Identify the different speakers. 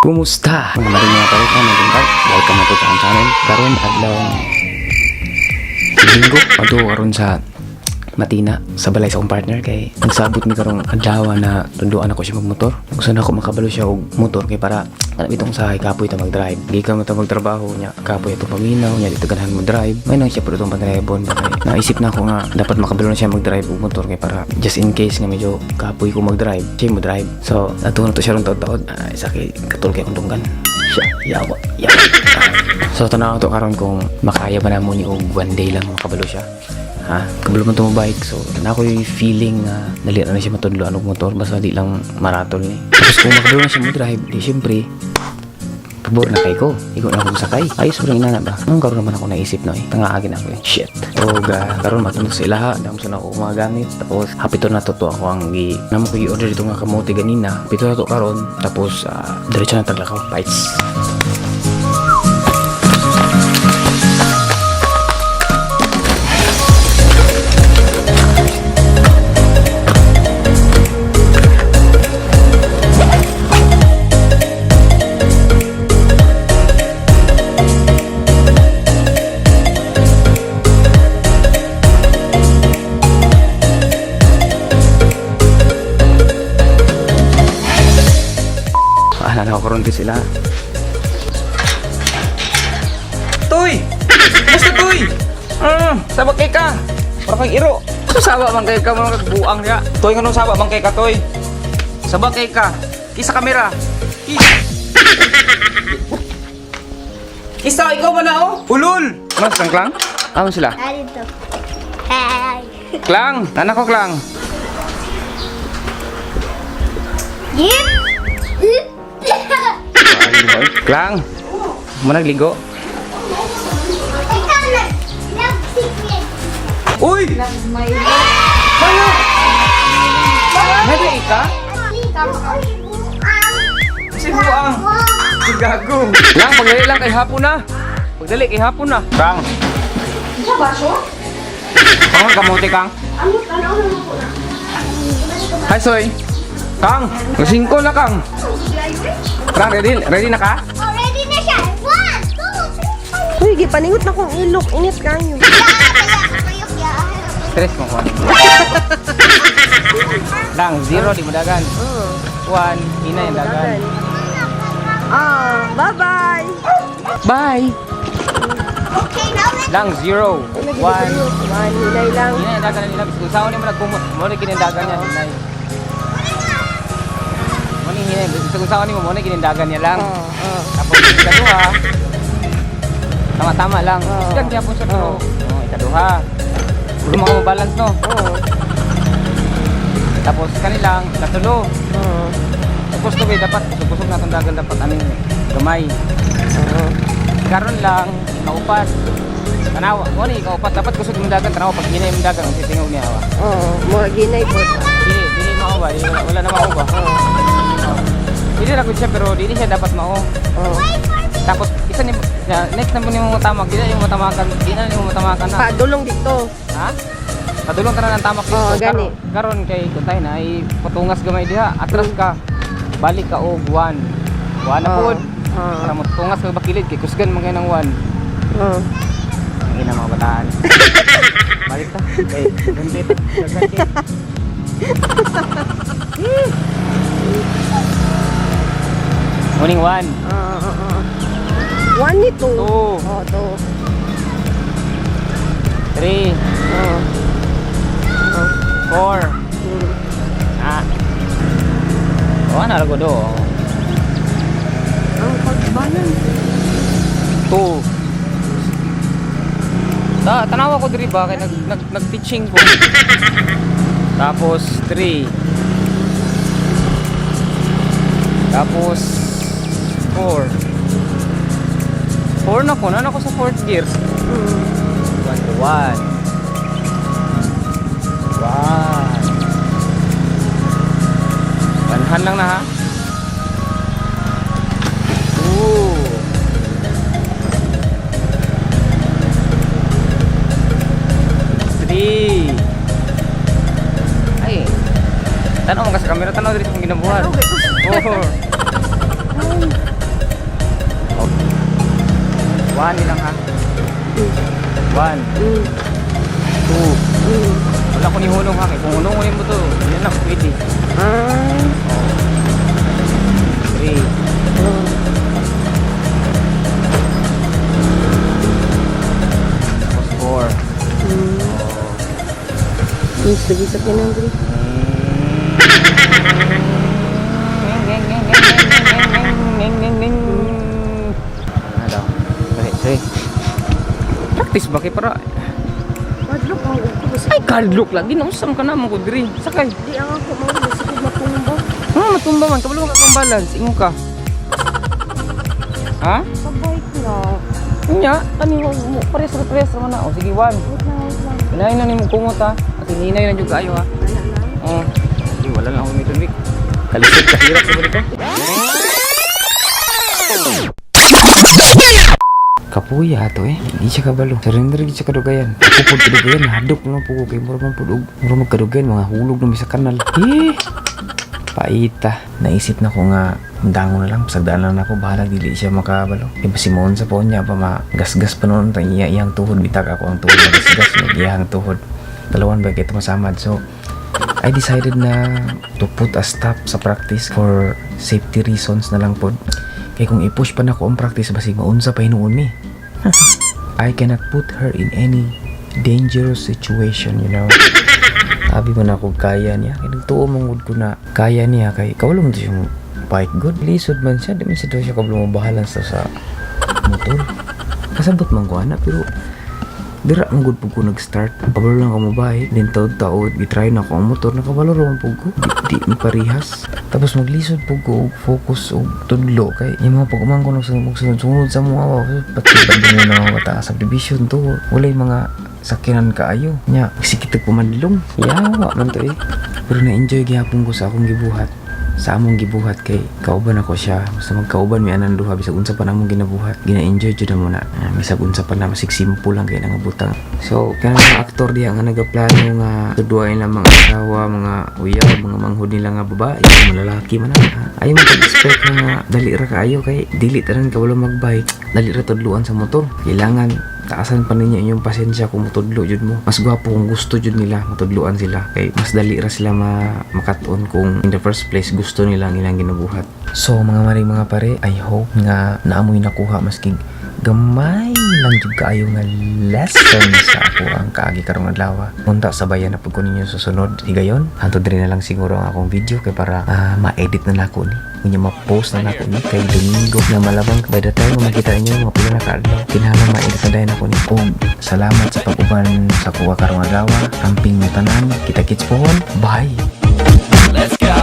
Speaker 1: Kumusta? Mga maring mga pareha na buntag. Welcome na po sa akong channel. Karon adlaw Linggo, adto karon sa Matina sa balay sa akong partner kay nagsabot mi karong adlaw na tunduan ako siya magmotor. Gusto na ako makabalo siya og motor kay para kanang itong sa kapoy ta mag-drive. Gikan mo ta magtrabaho nya, kapoy ato paminaw nya dito ganahan mo drive. May nang siya pud itong padribon ba kay naisip na ako nga dapat makabalo na siya mag-drive og motor kay para just in case nga medyo kapoy ko mag-drive, siya mo drive. So ato na to siya ron taod-taod. Ay, sakit katul kay akong dunggan. Siya, yawa, yawa. So tanaw to karon kung makaya ba namo ni og one day lang makabalo siya. Ha? Kabalo man to mo bike. So, na ako yung feeling na dali na siya matudloan og motor basta di lang maratol ni. Tapos kung makabalo na siya mo drive, di syempre pabor na kay ko. Igo na akong sakay. Ayos rin inana ba? Anong karon naman ako naisip no eh. Tangaagin ako eh. Shit. O ga karon matulog sa ilaha, damo sa na ako mga gamit. Tapos happy to na to to ako ang gi namo ko i-order dito nga kamote ganina. Pito na to karon tapos diretso na taglakaw. Bites. Ah, na ako karon sila.
Speaker 2: Tuy! Basta tuy! Sabak kay ka. Para kang iro. Saba man kay ka mga buang ya. Tuy nganong saba man kay ka tuy? Sabak kay ka. Kisa kamera. Kisa. Kisa ikaw man na oh. Ulul. Mas kang klang? Amo sila.
Speaker 3: Dito. Hi.
Speaker 2: Klang, anak ko klang.
Speaker 3: Yip.
Speaker 2: Klang. Mo nagligo.
Speaker 3: Ikaw nag nagsikit.
Speaker 2: Uy! Mayo! Mayo ka? Si buang. Si gago. Lang, pagdali lang kay hapon na. Pagdali kay hapon na. Kang. Kang, kamote kang. Hi, Soy. Kang, masingko na kang. Kang, ready, ready na ka?
Speaker 3: Already na siya. One, two, three, four.
Speaker 4: Uy, gipaningot na kong ilok. Init kayo.
Speaker 3: Ya, ya, ya.
Speaker 2: Stress mo ko. Lang, zero, di mo dagan. One, hina yung dagan.
Speaker 4: Ah, bye-bye.
Speaker 2: Bye!
Speaker 3: Okay, now let's
Speaker 2: Lang, zero. One.
Speaker 4: One, hinay lang.
Speaker 2: Hinay yung dagan nila. Kung saan mo nagkumot, mo na kinindagan niya. Hinay. Mo ni hinay. Kung saan mo, mo na kinindagan niya lang.
Speaker 4: Oh, oh.
Speaker 2: Tapos ikaduha. Tama-tama lang.
Speaker 4: Oo.
Speaker 2: Isgan niya po siya pero oh, ikaduha. Gulo mo balance no.
Speaker 4: Oh,
Speaker 2: Tapos kanilang ikatulo.
Speaker 4: oh.
Speaker 2: Tapos to dapat kusog na itong dagan dapat aning gamay.
Speaker 4: Oh.
Speaker 2: Karon lang kaupat. Tanawa, mo ni kaupat dapat kusog yung dagan tanawa pag hinay yung dagan ang titingog niya wa.
Speaker 4: Oh, mo ginay po.
Speaker 2: Dili dili mao ba, dili wala, wala na mao ba.
Speaker 4: Oh,
Speaker 2: Dili ra gud siya pero dili siya dapat mao.
Speaker 4: oh.
Speaker 2: Tapos isa ni na, next na mo nimo matamag, dili na nimo matamakan, dili na nimo matamakan na.
Speaker 4: Padulong dito.
Speaker 2: Ha? Padulong ka na ng tamak dito.
Speaker 4: Oo, gani.
Speaker 2: Karon, karon kay kuntay na ay patungas gamay diha, atras ka. Balik ka og 1. 1 na
Speaker 4: Oo.
Speaker 2: pod.
Speaker 4: Oo.
Speaker 2: Para mo tungas ka bakilid kay kusgan man kay ng 1.
Speaker 4: Oh.
Speaker 2: Ang ina mga bataan. Balik ta. Kay gandit. Gandit. Morning, one.
Speaker 4: Ah. One ni two.
Speaker 2: Two.
Speaker 4: Oh, two.
Speaker 2: Three.
Speaker 4: Oh.
Speaker 2: Four. Ah. Oh, ano ko do?
Speaker 4: Ang pagbanan.
Speaker 2: Two. Ta tanawa ko diri ba kay nag nag nag-teaching ko. Tapos three. Tapos four. Four na ko, na ako sa fourth gear. One to one. One. Banhan lang na ha. Two. Three. Ay. Tanaw mo ka sa camera, tanaw diri sa akong ginabuhat. Four. Oh. One lang ha. One, two. Wala ko ni hunong ha. Kay kung hunong ko mo to, yan lang pwede.
Speaker 4: Ah.
Speaker 2: Three.
Speaker 4: Oh.
Speaker 2: Tapos four.
Speaker 4: Sige sa kinang diri.
Speaker 2: Ano daw? Dali, sige. Practice ba kay para
Speaker 4: Madlok ang uko kasi
Speaker 2: ay kadlok lagi nausam ka na mo ko diri. Sakay.
Speaker 4: di ang ako mga kasi kung matumba.
Speaker 2: Ah, matumba man kabalo ka kang balance ingon ka. Ha?
Speaker 4: Sa bike na.
Speaker 2: Unya, kani mo mo pares ra pares ra man na. O sige, one.
Speaker 4: Wait lang, wait lang.
Speaker 2: Hinay na nimo kumot ha. At hinay na jud kaayo ha.
Speaker 4: Wala na.
Speaker 2: Oo. Sige, wala lang ako nito Vic. Kalisod kahirap sa dito.
Speaker 1: Kapuya ato eh. Hindi siya kabalo. Surrender gid siya kadugayan. Ako pud kadugayan, hadok na po ko kay mura man pud og mura mag kadugayan mga hulog na mi sa kanal. Eh. Paita. Naisip na ko nga dango na lang, pasagdaan lang nako, bahala dili siya makabalo. Kay basimon sa po niya pa magasgas pa noon tang iya iyang tuhod bitag ako ang tuhod magasgas may iyang tuhod. Dalawan ba kay tumasamad. So I decided na to put a stop sa practice for safety reasons na lang pod. Kay kung i-push pa nako ang practice basig maunsa pa hinuon mi. I cannot put her in any dangerous situation. Sabi mo na kung kaya niya. Kay nagtuo man gud ko na kaya niya kay kawalo man to siyang bike good. Lisod man siya, di man siya daw siya kabalo mo balance sa motor. Kasabot man ko ana pero dira man gud pud ko nag-start. Kabalo lang ako mo bike, then taod-taod gitry na ako ang motor, nakabalo ra man pud ko. Di, di mi parihas. Tapos maglisod pud ko og focus og tudlo kay yung mga pag-umang ko nagsunod-sunod sa mga wa pati mo na mga bata sa subdivision to. Walay mga sakyanan kaayo. Nya, sikit pumadlong. Yawa man to eh. Pero na-enjoy gihapon ko sa akong gibuhat sa among gibuhat kay kauban ako siya, basta magkauban mi anang duha bisag unsa pa namong ginabuhat, gina-enjoy jud namo na. Ah, bisag unsa pa na, masig simple lang kay nga butang. So kanang mga aktor diha nga nagaplano nga tudwain lang mga asawa, mga uyab, mga manghud nila nga babae, mga lalaki man na, ay mo pag-expect na nga dali ra kaayo kay dili tanan ka wala magbike, dali ra tudluan sa motor. Kailangan taasan pa ninyo inyong pasensya kung mutudlo jud mo. Mas gwapo kung gusto jud nila matudloan sila kay mas dali ra sila makatuon kung in the first place gusto nila ang ilang ginabuhat. So mga maring mga pare, I hope nga naamoy nakuha maski gamay lang jud kaayo nga lesson sa ako ang kaagi karong adlaw. Unta sabayan na pud ko ninyo susunod higayon. Hantod diri na lang siguro ang akong video kay para ma-edit na nako ni. Unya ma-post na nako ni kay Domingo na malabang by the time nga makita ninyo mga pila na kaadlaw. Kinahanglan ma-edit na dayon ako ni. Og salamat sa pag-uban sa kuha karong adlaw. Amping mo tanan. Kita kits pohon. Bye.
Speaker 5: Let's go.